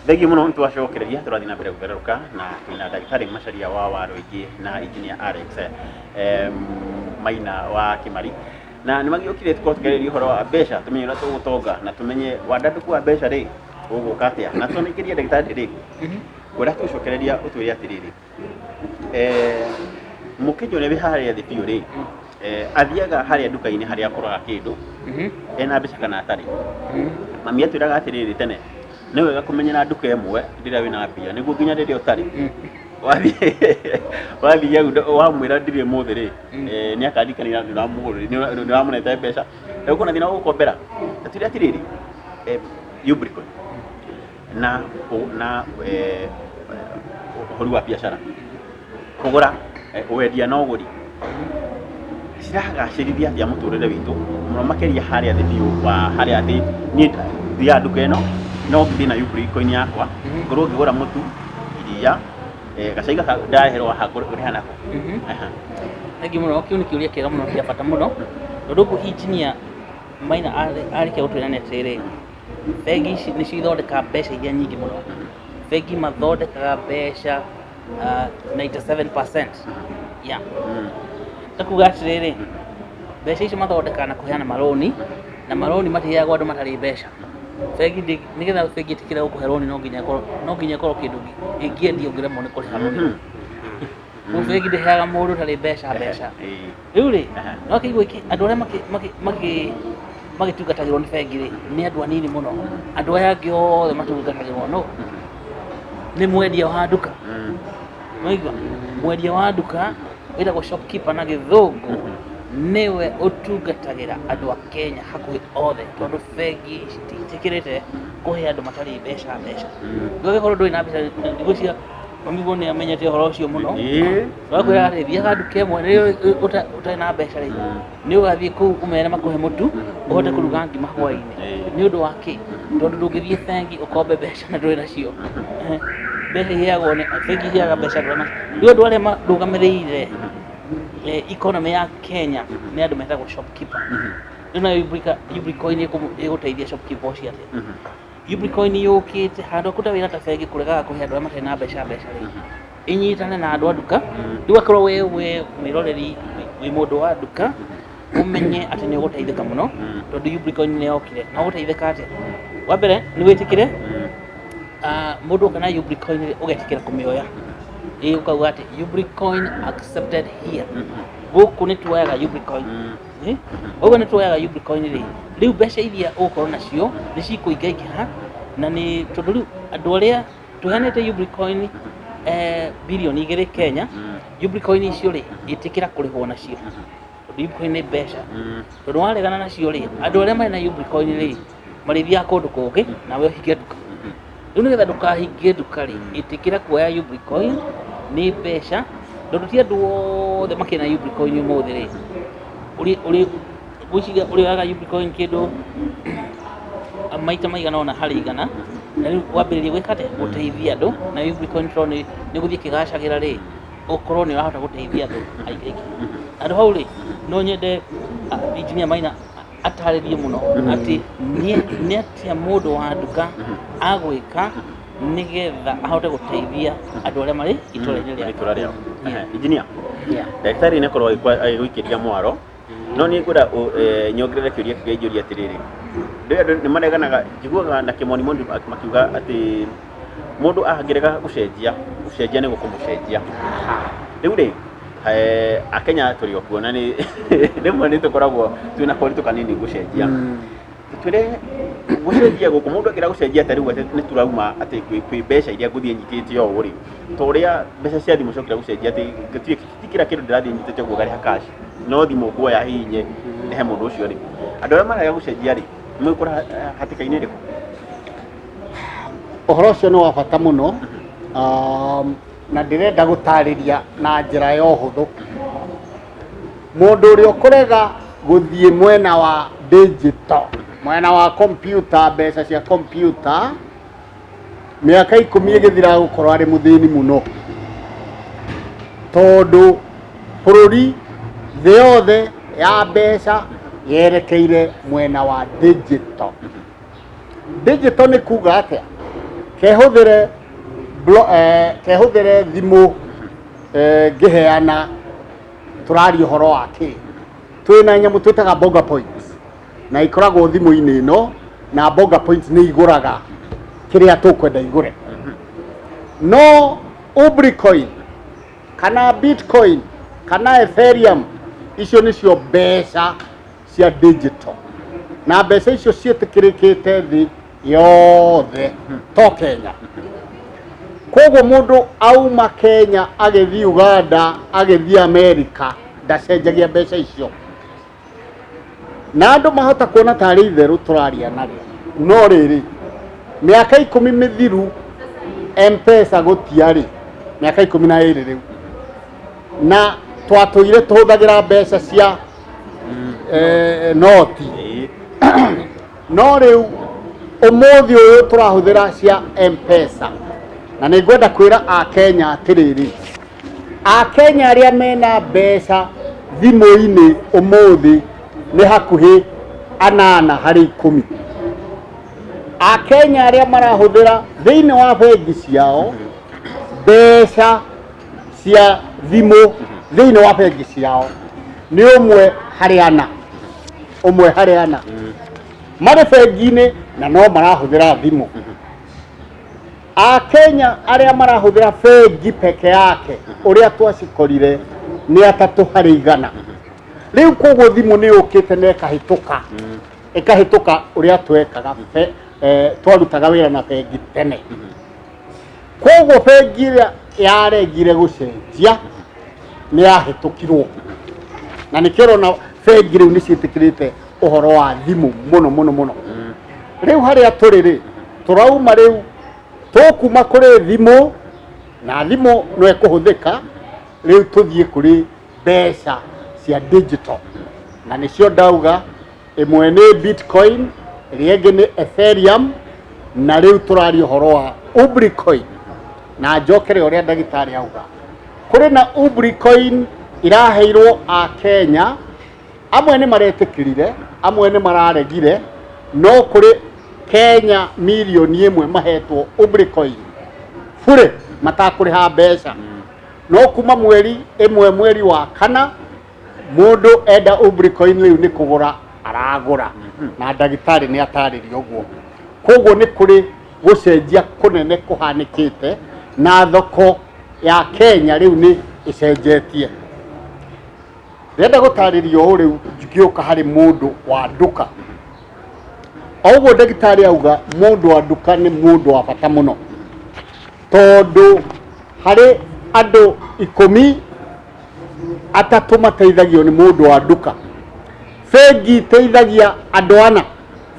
Thengiũ mũno, nĩtwacokereria, tũrathiĩ na mbere gũthererũka na twĩna ndagĩtarĩ Macharia wa Warũingĩ na engineer Alex Maina wa Kĩmari, na nĩ magĩũkire tũkorwo tũkĩarĩrĩria ũhoro wa mbeca, tũmenye ũrĩa tũgũtonga na tũmenye wandandũku wa mbeca rĩ ũgũka atĩa. Na tũnaingĩria ndagĩtarĩ rĩ, ngwenda tũcokereria ũtwĩre atĩrĩrĩ, Mũkenya ũrĩa wĩ harĩa thĩ biũ rĩ, athiaga harĩa nduka-inĩ harĩa akũraga kĩndũ ena mbeca kana atarĩ. Mami atwĩraga atĩrĩrĩ tene, nĩ wega kũmenyera nduka ĩmwe rĩrĩa wĩna mbia nĩguo nginya rĩrĩa ũtarĩ wathiĩ wathiĩ hau wamwĩra ndirĩ ũmũthĩ rĩ, nĩ akaririkanĩra nĩ ũramũnete mbeca na ũkona thĩna wa gũkombera. Ta twĩre atĩrĩrĩ, Ubricoin na ũhũri wa biacara, kũgũra, wendia na ũgũri, ciragacĩrithia atĩa mũtũrĩre witũ mũno makĩria harĩa thĩ biũ wa harĩa atĩ niĩ thiaga nduka ĩno no ngĩthiĩ na Ubricoin yakwa ngorwo ngĩgũra mũtu, iria, gacai gaka ndareherwo haha ngũrĩha nako. Aha. Thengiũ mũno, kĩu nĩ kĩũria kĩega mũno kĩa bata mũno, tondũ ũguo engineer Maina arĩkia gũtwĩra nĩ atĩrĩrĩ, bengi ici nĩcio ithondekaga mbeca iria nyingĩ mũno. Bengi mathondekaga mbeca 97%, yeah. Nĩ kuga atĩrĩrĩ, mbeca icio mathondekaga na kũheana marũni, na marũni matiheagwo andũ matarĩ mbeca. Bengi ndĩ, nĩgetha bengi ĩtĩkĩre gũkũhe rũni no nginya ĩkorwo, no nginya ĩkorwo kĩndũ ĩngĩendia ũngĩremwo nĩ kũrĩha rũni rũu. Rĩu bengi ndĩheaga mũndũ ũtarĩ mbeca mbeca. Rĩu rĩ, no kĩigua andũ arĩa magĩtungatagĩrwo nĩ bengi rĩ, nĩ andũ anini mũno. Andũ aya angĩ othe matungatagĩrwo nũ? Nĩ mwendia wa nduka. Nĩwaigua? Mwendia wa nduka wĩtagwo shopkeeper na gĩthũngũ, nĩwe ũtungatagĩra andũ a Kenya hakuhĩ othe, tondũ bengi citiĩtĩkĩrĩte kũhe andũ matarĩ mbeca mbeca. Rĩu angĩkorwo ndũrĩ na mbeca, ngwĩciria mami nĩ amenyete ũhoro ũcio mũno. Wakwĩra atĩ thiaga nduka ĩmwe rĩrĩa ũtarĩ na mbeca rĩ, nĩ ũgathiĩ kũu ũmere makũhe mũtu ũhote kũruga ngima hwainĩ. Nĩ ũndũ wa kĩ? Tondũ ndũngĩthiĩ bengi ũkombe mbeca na ndũrĩ nacio. Mbeca iheagwo nĩ bengi iheaga mbeca andũ arĩa, rĩu andũ arĩa marũgamĩrĩire economy ya Kenya nĩ andũ metagwo shopkeeper. Rĩu nayo Ubricoin ĩgũteithia shopkeeper ũcio atĩa? Ubricoin yũkĩte handũ ha kũruta wĩra ta bengi kũregaga kũhe andũ arĩa matarĩ na mbeca mbeca rĩ, ĩnyitane na andũ a nduka. Rĩu akorwo we mwĩroreri wĩ mũndũ wa nduka, ũmenye atĩ nĩ ũgũteithĩka mũno tondũ Ubricoin nĩ yokire. Na ũgũteithĩka atĩa? Wa mbere nĩ wĩtĩkĩre, mũndũ oka na Ubricoin rĩ, ũgetĩkĩra kũmĩoya. Ĩ ũkauga atĩ Ubricoin accepted here. Gũkũ nĩ tuoyaga Ubricoin. Ũguo nĩ tuoyaga Ubricoin rĩ, rĩu mbeca iria ũgũkorwo nacio nĩ cikũingaingĩha, na nĩ tondũ rĩu andũ arĩa tũheanĩte Ubricoin 2 birioni Kenya, Ubricoin icio rĩ, ĩtĩkĩra kũrĩhwo nacio. Tondũ Ubricoin nĩ mbeca. Tondũ waregana nacio rĩ, andũ arĩa marĩ na Ubricoin rĩ, marĩthiaga kũndũ kũngĩ nawe ũhinge nduka. Rĩu nĩgetha ndũkahinge nduka rĩ, ĩtĩkĩra kuoya Ubricoin nĩ mbeca, tondũ ti andũ othe makĩrĩ na Ubricoin ũmũthĩ rĩ, ũrĩ ngwĩciria ũrĩoyaga Ubricoin kĩndũ maita maigana ũna harĩ 100, na rĩu wambĩrĩrie gwĩka atĩa? Gũteithia andũ, na Ubricoin tondũ nĩ gũthiĩ ĩkĩgacagĩra rĩ, ũkorwo nĩ ũrahota gũteithia andũ aingĩ. Handũ hau rĩ, no nyende engineer Maina atarĩrie mũno atĩ nĩ atĩa mũndũ wa nduka agwĩka nĩgetha ahote gũteithia andũ arĩa marĩ itũra-inĩ rĩake. Itũra rĩao. Engineer, ndagĩtarĩ nĩ akorwo agĩgũikĩria mwaro, no niĩ ngwenda nyongerere kĩũria kĩngĩ njũrie atĩrĩrĩ, ndũĩ andũ nĩ mareganaga, njiguaga na kĩmonimoni makiuga atĩ mũndũ angĩrega gũcenjia, gũcenjia nĩ gũkũmũcenjia. Rĩu rĩ, Akenya tũrĩ o kuo na nĩ rĩmwe nĩ tũkoragwo twĩna koritũ kanini gũcenjia. Twĩre gũcenjia gũkũ mũndũ angĩra gũcenjia ta rĩu atĩ nĩ tũrauma atĩ kwĩ mbeca iria ngũthiĩ nyitĩte ũũ rĩ, ta ũrĩa mbeca cia thimũ ciokire gũcenjia atĩ gũtirĩ ti kĩra kĩndũ ndĩrathiĩ nyitĩte ũguo ngarĩha cash, no thimũ nguoya hihinye he mũndũ ũcio rĩ, andũ arĩa marega gũcenjia rĩ, megũkora hatĩka-inĩ ĩrĩkũ? Ũhoro ũcio nĩ wa bata mũno, na ndĩrenda gũtarĩria na njĩra ya ũhũthũ. Mũndũ ũrĩa ũkũrega gũthiĩ mwena wa digital, mwena wa computer, mbeca cia computer, mĩaka 10 ĩgĩthira agũkorwo arĩ mũthĩni mũno, tondũ bũrũri thĩ yothe ya mbeca yerekeire mwena wa digital. Digital nĩ kuga atĩa? Kehũthĩre kehũthĩre thimũ ngĩheana tũraria ũhoro wa kĩ. Twĩna nyamũ twĩtaga Bonga Points na ikoragwo thimũ-inĩ ĩno, na Bonga Points nĩ igũraga kĩrĩa tũkwenda igũre. No Ubricoin kana Bitcoin kana Ethereum, icio nĩcio mbeca cia digital, na mbeca icio ciĩtĩkĩrĩkĩte thĩ yothe to Kenya. Koguo mũndũ auma Kenya agĩthiĩ Uganda, agĩthiĩ America, ndacenjagia mbeca icio. Na andũ mahota kuona tarĩ itherũ tũraria narĩo, no rĩrĩ, mĩaka 10 mĩthiru M-Pesa gũtiarĩ, mĩaka 12 rĩu, na twatũire tũhũthagĩra mbeca cia noti. No rĩu ũmũthĩ ũyũ tũrahũthĩra cia M-Pesa, na nĩ ngwenda kwĩra Akenya atĩrĩrĩ, Akenya arĩa mena mbeca thimũ-inĩ ũmũthĩ nĩ hakuhĩ 8 harĩ 10. Akenya arĩa marahũthĩra thĩinĩ wa bengi ciao mbeca cia thimũ thĩinĩ wa bengi ciao nĩ 1 harĩ 4, 1 harĩ 4 marĩ bengi-inĩ na no marahũthĩra thimũ. Akenya arĩa marahũthĩra bengi peke yake ũrĩa twacikorire nĩ 3 harĩ 100. Rĩu koguo thimũ nĩ yũkĩte na ĩkahĩtũka, ĩkahĩtũka ũrĩa twekaga twarutaga wĩra na bengi tene. Koguo bengi ĩrĩa yaregire gũcenjia nĩ yahĩtũkirwo, na nĩkĩo ũrona bengi rĩu nĩ ciĩtĩkĩrĩte ũhoro wa thimũ mũno mũno mũno. Rĩu harĩa tũrĩ rĩ, tũrauma rĩu tũkuma kũrĩ thimũ, na thimũ no ĩkũhũthĩka, rĩu tũthiĩ kũrĩ mbeca cia digital, na nĩcio ndauga ĩmwe nĩ Bitcoin, ĩrĩa ĩngĩ nĩ Ethereum, na rĩu tũraria ũhoro wa Ubricoin. Na njokere ũrĩa ndagĩtarĩ auga, kũrĩ na Ubricoin iraheirwo Akenya, amwe nĩ maretĩkĩrire, amwe nĩ mararegire, no kũrĩ Kenya mirioni 1 mahetwo Ubricoin bure matakũrĩha mbeca. No kuma mweri 1 mweri wa 4 mũndũ enda Ubricoin rĩu nĩ kũgũra aragũra, na ndagĩtarĩ nĩ atarĩria ũguo. Koguo nĩ kũrĩ gũcenjia kũnene kũhanĩkĩte, na thoko ya Kenya rĩu nĩ ĩcenjetie. Ndĩrenda gũtarĩria ũũ rĩu ngĩũka harĩ mũndũ wa nduka. O ũguo ndagĩtarĩ auga, mũndũ wa nduka nĩ mũndũ wa bata mũno, tondũ harĩ andũ 10, 3 mateithagio nĩ mũndũ wa nduka. Bengi iteithagia andũ 4,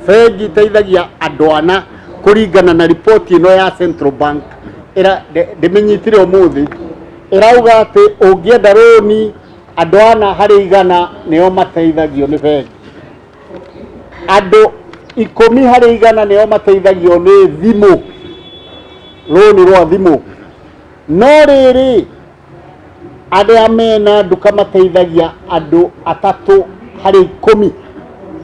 bengi iteithagia andũ 4 kũringana na riboti ĩno ya Central Bank ĩra ndĩmĩnyitire ũmũthĩ, ĩrauga atĩ ũngĩenda rũni andũ 4 harĩ 100 nĩo mateithagio nĩ bengi, andũ 10 harĩ 100 nĩo mateithagio nĩ thimũ, rũni rwa thimũ. No rĩrĩ, arĩa mena nduka mateithagia andũ 3 harĩ 10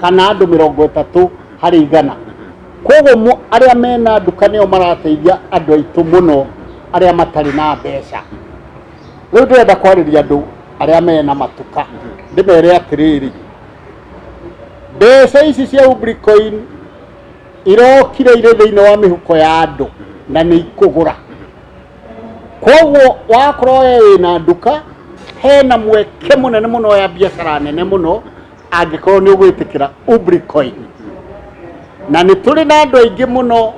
kana andũ 30 harĩ 100. Koguo arĩa mena nduka nĩo marateithia andũ aitũ mũno arĩa matarĩ na mbeca. Rĩu ndĩrenda kwarĩria andũ arĩa mena matuka, ndĩmere atĩrĩrĩ, mbeca ici cia Ubricoin irokire irĩ thĩinĩ wa mĩhuko ya andũ na nĩ ikũgũra. Koguo wakorwo we wĩna nduka, hena mweke mũnene mũno ya biacara nene mũno angĩkorwo nĩ ũgwĩtĩkĩra Ubricoin. Na nĩ tũrĩ na andũ aingĩ mũno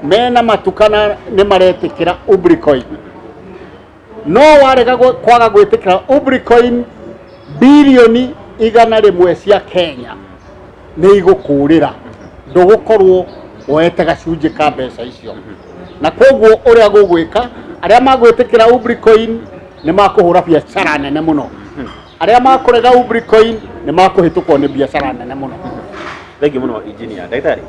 mena matuka na nĩ maretĩkĩra Ubricoin. No warega kwaga gwĩtĩkĩra Ubricoin, birioni 100 cia Kenya nĩ igũkũrĩra, ndũgũkorwo woete gacunjĩ ka mbeca icio. Na koguo ũrĩa gũgwĩka, arĩa magwĩtĩkĩra Ubricoin nĩ makũhũra biacara nene mũno, arĩa makũrega Ubricoin nĩ makũhĩtũkwo nĩ biacara nene mũno. Thengiũ mũno engineer. Ndagĩtarĩ,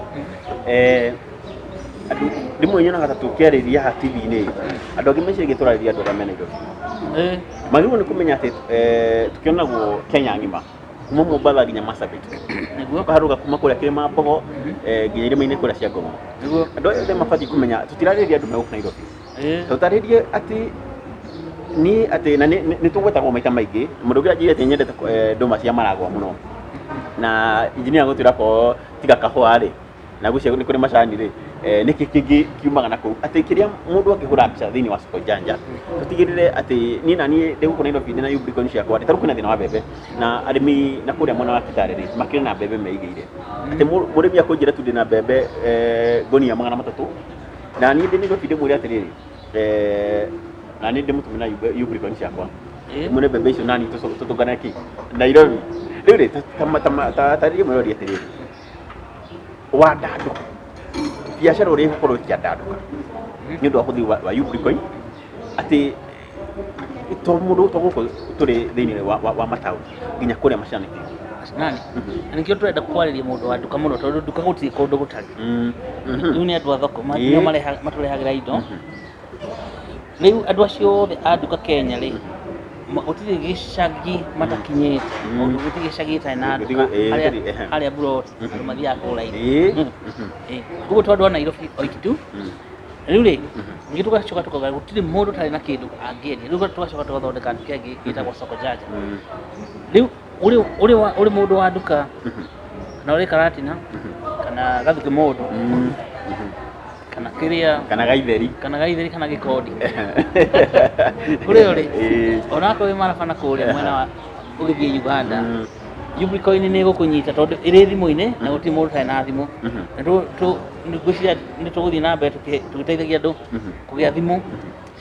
andũ rĩmwe nyonaga ta tũkĩarĩria haha TV-inĩ, andũ angĩ meciragia tũrarĩria andũ arĩa mena Nairobi. Magĩrĩirwo nĩ kũmenya atĩ tukĩonagwo Kenya ng'ima. Kuma Mombatha nginya Marsabit. Nĩguo. Ũkaharũka kuma kũrĩa kĩrĩma Mbogo nginya irĩma-inĩ kũrĩa cia Ngong'o. Nĩguo. Andũ aya othe mabatiĩ kũmenya tũtirarĩrĩria andũ me gũkũ Nairobi. Tũtarĩrie atĩ niĩ atĩ na nĩ tũgwetagwo maita maingĩ mũndũ ũngĩ anjĩrire atĩ nyendete ndũma cia maragwa mũno na injinia gũtwĩra ko tiga kahũa rĩ na gwĩciria nĩ kũrĩ macani rĩ, nĩkĩ kĩngĩ kiumaga na kũu atĩ kĩrĩa mũndũ angĩhũra mbica thĩinĩ wa soko janja tũtigĩrĩre atĩ niĩ na niĩ ndĩ gũkũ Nairobi ndĩna Ubricoin ciakwa rĩ, ta rĩu kwĩna thĩna wa mbembe na arĩmi na kũrĩa mwena wa Kitale rĩ makĩrĩ na mbembe meigĩire atĩ mũrĩmi akũnjĩra tu ndĩna mbembe ngũnia 300 na niĩ ndĩ Nairobi ndĩmwĩre atĩrĩrĩ, na niĩ ndĩmũtũmĩra Ubricoin ciakwa ndĩmwĩre mbembe icio nani tũtũngane kĩ Nairobi. Rĩu rĩ, tarĩria mwĩrori atĩrĩrĩ, wandandũku biacara ũrĩa ĩgũkorwo ĩkĩandandũka nĩ ũndũ wa ũhũthĩri wa Ubricoin atĩ to mũndũ to gũkũ tũrĩ thĩinĩ wa mataũni nginya kũrĩa macinani biũ. Mashinani. Na nĩkĩo tũrenda kwarĩria mũndũ wa nduka mũno tondũ nduka gũtirĩ kũndũ gũtarĩ. Rĩu nĩ andũ a thoko nĩo matũrehagĩra indo. Rĩu andũ acio othe a nduka Kenya rĩ, gũtirĩ gĩcagi matakinyĩte. Gũtirĩ gĩcagi gĩtarĩ na nduka. Harĩa Mburoti, andũ mathiaga kũgũra indo. Koguo to andũ a Nairobi oiki tu. Rĩu rĩ, ningĩ tũgacoka tũkauga gũtirĩ mũndũ ũtarĩ na kĩndũ angĩendia. Rĩu tũgacoka tũgathondeka nduka ĩngĩ ĩtagwo Soko Janja. Rĩu ũrĩ mũndũ wa nduka kana ũrĩ Karatina kana Gathukĩ mũndũ kana kĩrĩa kana Gaitheri kana Gaitheri kana Gĩkondi kũrĩa ũrĩ onakorwo wĩ Maraba na kũrĩa mwena wa ũgĩthiĩ Uganda, Ubricoin nĩ ĩgũkũnyita tondũ ĩrĩ thimũ-inĩ na gũtirĩ mũndũ ũtarĩ na thimũ. Na ngwĩciria nĩ tũgũthiĩ na mbere tũgĩteithagia andũ kũgĩa thimũ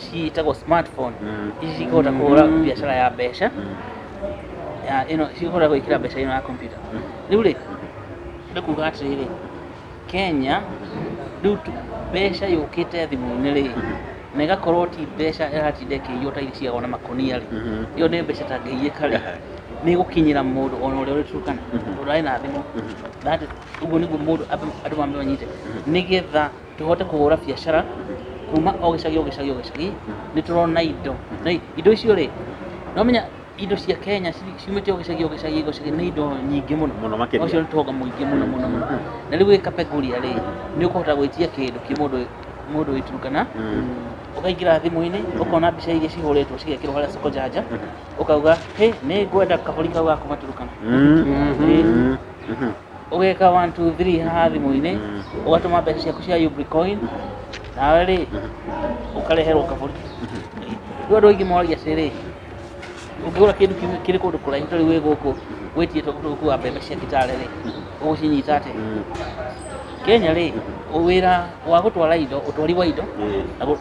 ciĩtagwo smartphone. Ici cikũhota kũhũra biacara ya mbeca ya ĩno, cikũhota gwĩkĩra mbeca ĩno ya computer. Rĩu rĩ, nĩ kuga atĩrĩrĩ, Kenya rĩu mbeca yũkĩte thimũ-inĩ rĩ, na ĩgakorwo ti mbeca ĩratinda ĩkĩiywo ta iria ciigagwo na makũnia rĩ, ĩyo nĩ mbeca tangĩiyĩka rĩ, nĩ ĩgũkinyĩra mũndũ ona ũrĩa ũrĩ Turkana, tondũ arĩ na thimũ. That is, ũguo nĩguo mũndũ andũ mambe manyite nĩgetha tũhote kũhũra biacara kuma o gĩcagi o gĩcagi o gĩcagi. Nĩ tũrona indo na indo icio rĩ, no menya indo cia Kenya ciumĩte o gĩcagi o gĩcagi o gĩcagi, nĩ indo nyingĩ mũno mũno makĩria. Ũcio nĩ tũhonga mũingĩ mũno mũno mũno. Na rĩu wĩkapeguria rĩ, nĩ ũkũhota gwĩtia kĩndũ kĩ mũndũ wĩ Turkana, ũkaingĩra thimũ-inĩ ũkona mbica iria cihũrĩtwo cigekĩrwo harĩa Soko Janja, ũkauga hĩ, nĩ ngwenda kabũri kau ga kuma Turkana. Ũgeka 1 2 3 haha thimũ-inĩ, ũgatũma mbeca ciaku cia Ubricoin, nawe rĩ ũkareherwo kabũri. Rĩu andũ aingĩ moragia atĩrĩrĩ, ũngĩgũra kĩndũ kĩrĩ kũndũ kũraihu ta rĩu wĩ gũkũ wĩtie tũgũkua mbembe cia Kitale rĩ, ũgũcinyita atĩa? Kenya rĩ, wĩra wa gũtwara indo, ũtwari wa indo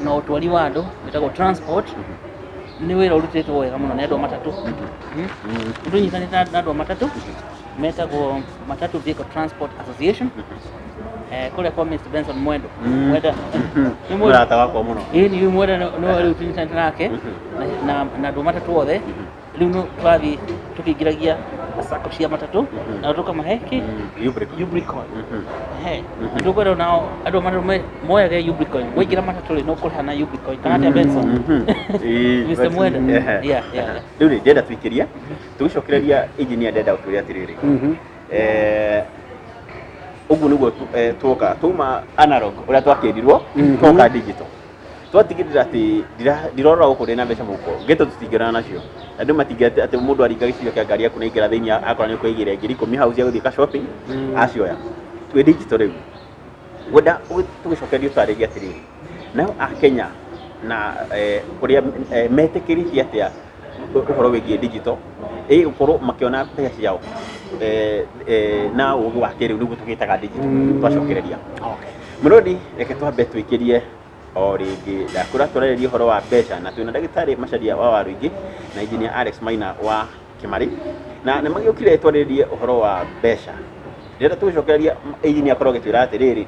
na ũtwari wa andũ wĩtagwo transport, nĩ wĩra ũrutĩtwo wega mũno nĩ andũ a matatũ. Nĩ tũnyitanĩte na andũ a matatũ metagwo Matatu Vehicle Transport Association, kũrĩa kwa Mr. Benson Mwendo. Mwenda nĩ Mwenda. Mũrata wakwa mũno. Ĩĩ nĩ Mwenda nĩwe rĩu tũnyitanĩte nake na andũ a matatũ othe. Rĩu no tũrathiĩ tũkĩingĩragia sacco cia matatũ na tũkamahe kĩ? Ubricoin. Ubricoin. Ehe. Tũkwenda nao andũ a matatũ moyage Ubricoin. Waingĩra matatũ rĩ, no kũrĩha na Ubricoin. Kana atĩa Benson? Mr. Mwenda. Ehe. Yeah. Rĩu rĩ, ndĩrenda tũikĩrie tũgĩcokereria engineer, ndĩrenda ũtwĩre atĩrĩrĩ, ũguo nĩguo tuoka tuma analog ũrĩa twakĩrirwo, twoka digital, twatigĩrĩra atĩ ndirorora gũkũ ndĩna mbeca mũhuko ngĩto tũtingĩonana nacio andũ matingĩ atĩ mũndũ aringa gĩcicio kĩa ngari yaku na aingĩra thĩinĩ akora nĩ ũkũigĩra 10,000 hau cia gũthiĩ ka shopping acioya. Twĩ digital rĩu, ngwenda tũgĩcokeria ũtarĩrie atĩrĩrĩ, nao akenya na ũrĩa metĩkĩrĩtie atĩa ũhoro wĩgiĩ digital ĩ gũkorwo makĩona mbeca ciao na ũgĩ wa kĩrĩu nĩguo tũgĩtaga digital. Twacokereria mũrodi, reke twambe twĩkĩrie o rĩngĩ ndakũra tũrarĩria ũhoro wa mbeca na twĩna ndagĩtarĩ Macharia wa Waruingi na engineer Alex Maina wa Kĩmarĩ na nĩ magĩũkire twarĩrĩrie ũhoro wa mbeca. Ndĩrenda tũgĩcokereria engineer akorwo agĩtwĩra atĩrĩrĩ,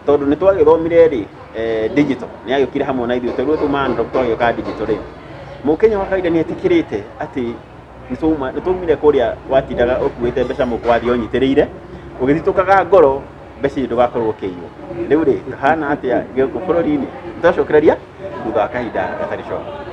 tondũ nĩ twagĩthomire rĩ, digital nĩ yagĩũkire hamwe na ithuĩ tondũ tuma analog twagĩũka digital rĩ, mũkenya wa kawaida nĩ etĩkĩrĩte atĩ nĩ twaumire kũrĩa watindaga ũkuĩte mbeca mũhuko wathiĩ ũnyitĩrĩire ũgĩthitũkaga ngoro mbeca icio ndũgakorwo ũkĩiywo. Rĩu rĩ, hana atĩa gũkũ bũrũri-inĩ? Twacokereria thutha wa kahinda gatarĩ coka.